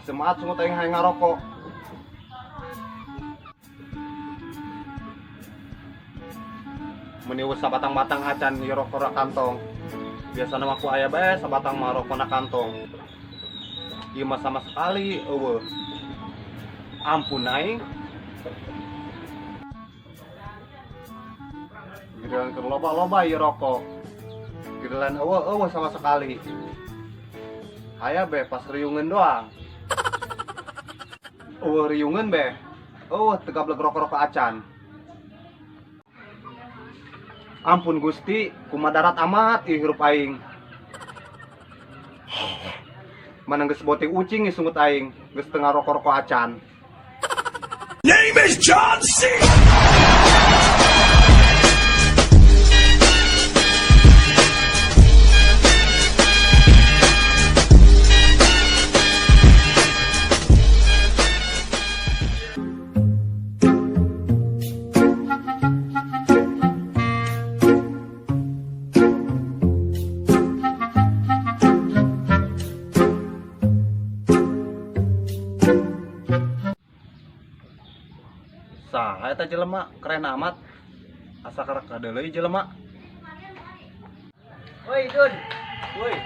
Semangat sungut aing hayang ngarokok. Meni eueuh sabatang-batang acan ieu rokok kantong. Biasana mah ku aya bae sabatang mah rokona kantong. Ieu mah sama sekali eueuh. Ampun aing. Giliran keur loba-loba ieu rokok. Giliran eueuh eueuh sama sekali. Aya be pas riungeun doang. Eueuh riungeun be. Eueuh teu gablek rokok-rokok acan. Ampun Gusti, kumadarat amat ieu hirup aing. Mana geus boting ucing ieu sungut aing, geus teu ngarokok-rokok acan. Name is John C. Saha eta jelema keren amat. Asa karek kadeuleuy jelema. Woi, Dun. Woi.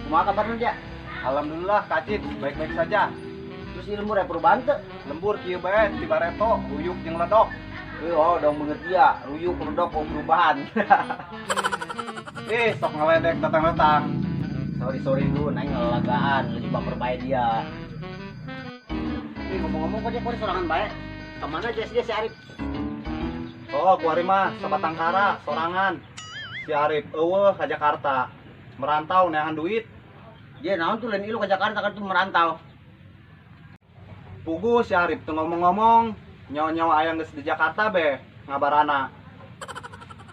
Kumaha kabar lu, Ja? Alhamdulillah kacit, baik-baik saja. Terus ieu lembur aya perubahan teu? Lembur kieu bae ti bareto, ruyuk jeung ledok. Euy, oh, dong beungeut dia, ruyuk ledok oh perubahan. Ih, sok ngeledek datang-datang. Sorry, sorry Dun, aing ngelelagaan, lagi baper bae dia. Ih, ngomong-ngomong kok dia kok sorangan bae? Kemana aja sih dia si Arif? Oh, kuari mah sabatang kara sorangan. Si Arif eueuh ka Jakarta. Merantau neangan duit. Dia naon tuh lain ilu ke Jakarta kan tuh merantau. Pugu si Arif tuh ngomong-ngomong, nyawa-nyawa ayang geus di Jakarta be ngabarana.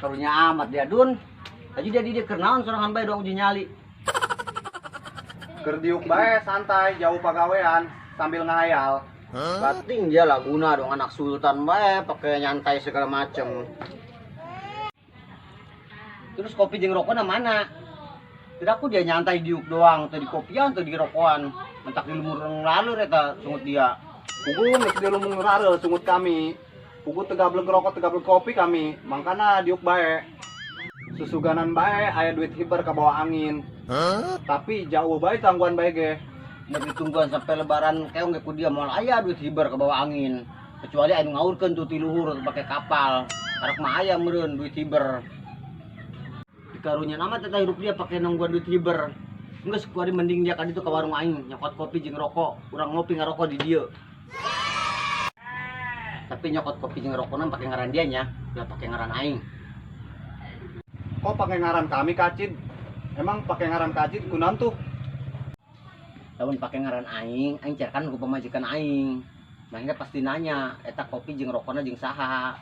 Karunya amat dia Dun. Tadi dia di keur naon sorangan bae doang uji nyali. Keur diuk bae santai jauh pagawean sambil ngahayal. Huh? Bating dia laguna dong anak sultan bae pakai nyantai segala macem. Terus kopi jeung rokokna mana? Tidak aku dia nyantai diuk doang, teu di kopian, teu di rokokan. Mentak di lumur lalu eta sungut dia. Pugu geus di lumur lalu sungut kami. Pugu teu gablek rokok, teu gablek kopi kami. Mangkana diuk bae. Susuganan bae aya duit hiber ka bawah angin. Huh? Tapi jauh bae tangguhan bae ge. Mau ditungguan sampai lebaran keong ge ku dia moal aya duit hiber ke bawah angin. Kecuali anu ngaurkeun tuh ti luhur pake kapal. Karak mah aya meureun duit hiber. Dikarunya nama teh hirup dia pake nungguan duit hiber. Geus kuari mending dia ka ditu ka warung aing nyokot kopi jeung rokok. Urang ngopi ngarokok di dieu. Tapi nyokot kopi jeung rokokna pake ngaran dia nya, ulah pake ngaran aing. Kok pake ngaran kami kacid? Emang pake ngaran kacid kunaon tuh? Lamun pake ngaran aing, aing carikan ku pamajikan aing. Mereka pasti nanya, eta kopi jeung rokokna jeung saha.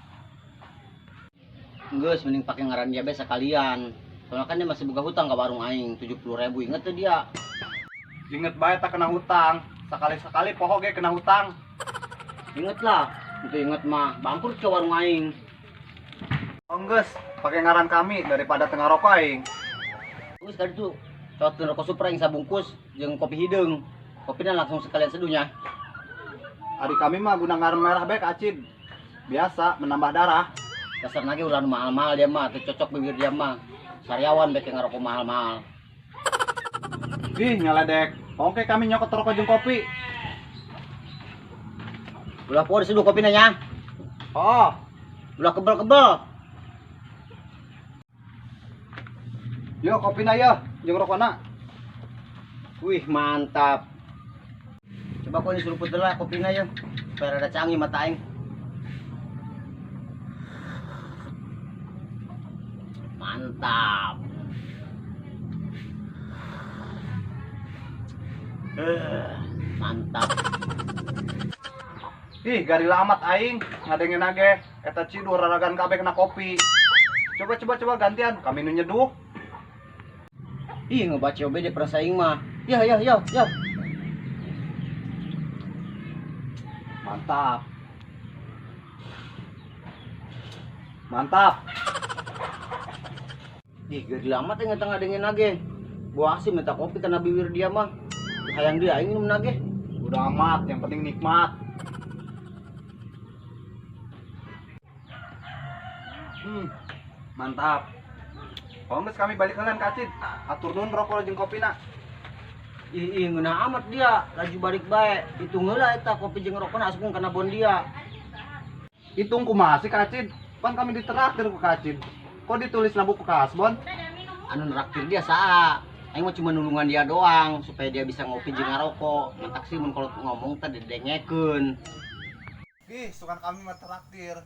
Geus mending pake ngaran dia bae sekalian. Soalnya kan dia masih boga hutang ke warung aing 70.000, inget tuh dia. Inget bae tak kena hutang. Sekali-sekali poho ge kena hutang. Inget lah, itu inget mah bangkrut ke warung aing. Oh geus, pake ngaran kami daripada tengah rokok aing. Geus kali tuh, cowok rokok Supra yang sabungkus jeung kopi hideung. Kopina langsung sekalian seduhnya. Ari kami mah guna ngaran merah bae kacid. Biasa menambah darah. Dasar nage ulah nu mahal-mahal dia mah, teu cocok bibir dia mah. Sariawan bae ngarokok mahal-mahal. Ih, nyaledek. Oke kami nyokot rokok jeung kopi. Ulah poho diseduh kopina nya. Oh. Ulah kebel-kebel. Yo kopina yo, jeung rokona. Wih, mantap. Coba kau diseruput dulu lah kopina yo, supaya rada canggih mata aing. Mantap. Mantap. Ih, garila amat aing ngadengin age eta ciduh raragan kabeh kena kopi. Coba coba coba gantian, kami nu nyeduh. Ih, ngebaca obe dia perasa aing mah. Ya ya ya ya. Mantap. Mantap. Ih, gila amat ya ngetang ngadengin nage. Gua asih minta kopi karena bibir dia mah. Hayang dia aing minum nage. Udah amat, yang penting nikmat. Mantap. Oh, geus kami balik heula ka Acid. Atur nuhun rokok jeung kopina. Ih, ih ngeunah amat dia, laju balik bae. Hitung heula eta kopi jeung rokona asupkeun kana bon dia. Hitung kumaha sih Kak Acid? Pan kami ditraktir ku Kak Acid. Kok ditulis na buku kasbon? Anu neraktir dia saha? Aing mah cuma nulungan dia doang supaya dia bisa ngopi jeung ngarokok. Mantak sih mun kalau ngomong teh didengekeun. Ih, sukan kami mah traktir.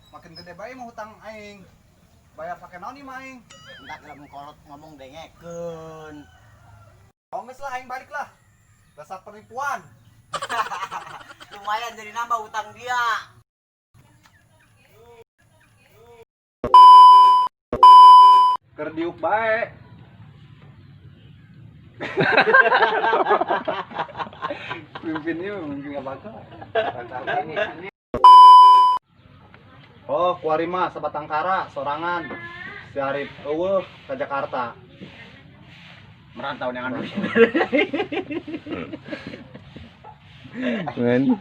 Makin gede bae mah hutang aing. Bayar pakai naon ieu mah aing? Entak lamun kolot ngomong dengekeun. Oh, geus lah aing balik lah. Dasar penipuan. Lumayan jadi nambah utang dia. Keur diuk bae. Pimpinnya mungkin nggak bakal. Oh, kuari mah sabatang kara sorangan. Si Arif eueuh ka Jakarta. Merantau dengan Men.